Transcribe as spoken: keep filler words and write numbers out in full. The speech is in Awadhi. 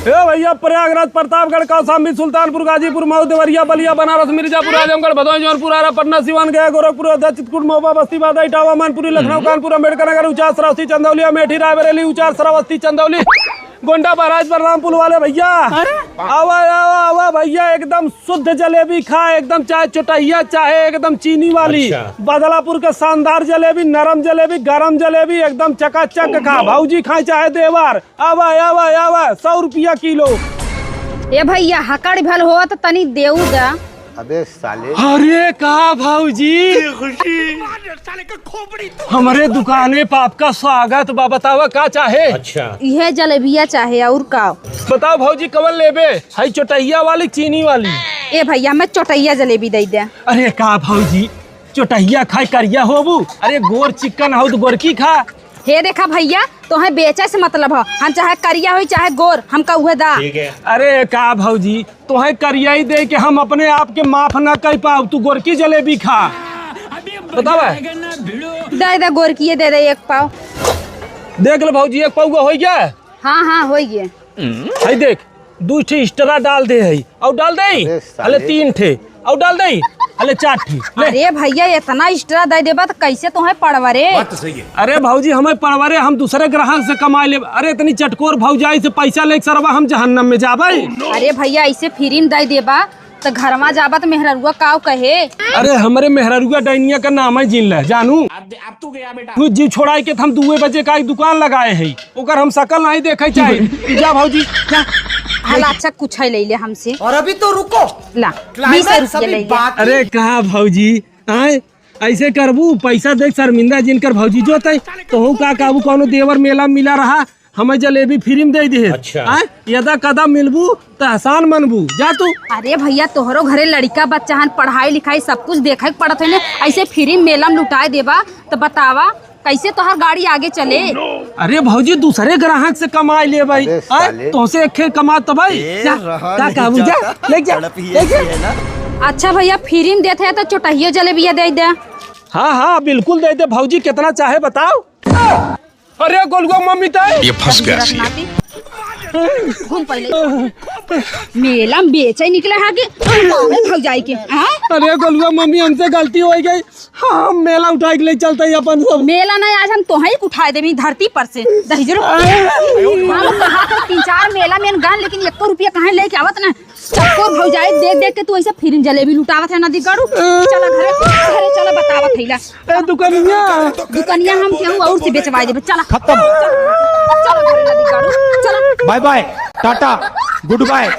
ए भैया, प्रयागराज, प्रतापगढ़, कौशाम्बी, सुल्तानपुर, गाजीपुर, मऊ, देवरिया, बलिया, बनारस, मिर्जापुर, आजमगढ़, भदोही, जौनपुर, आरा, पटना, सिवान, गया, गोरखपुर, अयोध्या, चित्रकूट, महोबा, बस्ती, बांदा, इटावा, मैनपुरी, लखनऊ, कानपुर, अम्बेडकर नगर, उचास, श्रावस्ती, चंदौली, अमेठी, रायबरेली, उचास, श्रावस्ती, चंदौली, गोंडा, बहराइच, बलरामपुर वाले भैया। अरे? आवा, आवा, आवा भैया, एकदम शुद्ध जलेबी खा, एकदम चाहे चोटहिया, चाहे एकदम चीनी वाली। अच्छा। बदलापुर के शानदार जलेबी, नरम जलेबी, गरम जलेबी, एकदम चकाचक खा। भौजी खाए चाहे देवर, आवा, आवा, आवा, सौ रुपया किलो। ए भैया, हकड़ भल हो त तनी देऊ दा। अबे साले। अरे का भौजी, हमरे दुकाने पे आपका स्वागत बा। बतावा का चाहे? अच्छा। इहे जलेबिया चाहे, और का? बताओ भौजी, कवन लेबे? हई चोटहिया वाली, चीनी वाली? ए भैया, हमें चोटहिया जलेबी दे दे। अरे का भौजी, चोटहिया खाए करिया होबू? अरे गोर चिकन हो तो गोरकी खा। हे देखा भैया, तोहे बेचे से मतलब ह, हम चाहे करिया होई चाहे गोर, हमका उहे दा। ठीक है। अरे का भौजी, तोहे करिया ही दे के हम अपने आप के माफ ना कर पाओ, तू गोरकी जलेबी खा। बतावा। दे दे, गोरकिए दे दे एक पाव। देख ले भौजी, एक पौवा हो गया। हाँ हाँ, हो गया। हई देख, दू ठे extra डाल दे हई, और डाल दे। अबे साले। अले तीन ठे, और डाल दे। अले चार ठे, ले। अरे भैया, इतना extra दे देबा त कैसे तोहे पड़वरे? बात तो सही है। अरे भौजी, हमें पड़वरे, हम दूसरे ग्राहक से कमाए लेब। अरे इतनी चटकोर भौजाई से पैसा लेके सरवा हम जहन्नम में जाबे। अरे भैया, ऐसे free में दे देबा त घरवा जाबा त मेहररुआ काव कहे? अरे हमरे मेहररुआ डैनिया का नाम है जिन ले, जानू। अब, अब तू गया बेटा। तू जीव छोड़ाई के त हम दुए बजे का एक दुकान लगाए है। ओकर हम शकल नहीं देखे चाही। तू जा भौजी, जा। हला अच्छा कुछ है ले ले हमसे। और अभी तो रुको। ला, क्लाइमैक्स बीस रुपया अभी ले ले। बाकी। अरे कहा भौजी, आए ऐसे करबू, पैसा देख शर्मिंदा जिन कर भौजी जो तय, तो हो का काबू कोनो देवर मेला मिला रहा, हमें जलेबी free में दे दे। अच्छा। आए यदा कदा मिलबू त एहसान मनबू, जा तू। अरे भैया, तोहरो घरे लड़िका बच्चा हन, पढ़ाई लिखाई सब कुछ देखे के पड़त है ने, ऐसे free में मेला में लुटाए देबा त बतावा, कैसे तोहार गाड़ी आगे चले? अरे भौजी, दूसरे ग्राहक से कमाई ले भाई। अबे आय, साले। तोहसे एक खेर कमा तो भाई। ए, जा, रहा का नहीं काबू जा, जाता। ले जा, तड़प ही ले जा। ऐसी है ना। अच्छा भैया, free में देते हैं तो चोटहियो जलेबिया दे दे। हाँ, हाँ, बिल्कुल दे दे भौजी, कितना चाहे बताओ। अरे गोलुआ मम्मी तय। ये फंस गया सी। घूम पहले। मेला में बेचे निकले हा कि मारे भौजाई के, हाँ? अरे गोलुआ मम्मी, हमसे गलती हो गई। हाँ, मेला उठाए के ले चलते ही अपन सब। मेला नहीं, आज हम तोहे ही उठाए देबी धरती पर से। दहिजरो। अरे। हम कहा तो तीन चार मेला में गन, लेकिन एको रुपया कहे लेके आवत ना। चक्कोर भौजाई देख देख के तू ऐसे free में जलेबी लुटावत है नदी गाड़ू। चला घरे, घरे चला बतावत है ला। ए दुकनिया। दुकनिया हम केहू और से बेचवाए देबे। चला। खत्म। चला घरे नदी गाड़ू। चला। Bye bye, टाटा, good bye।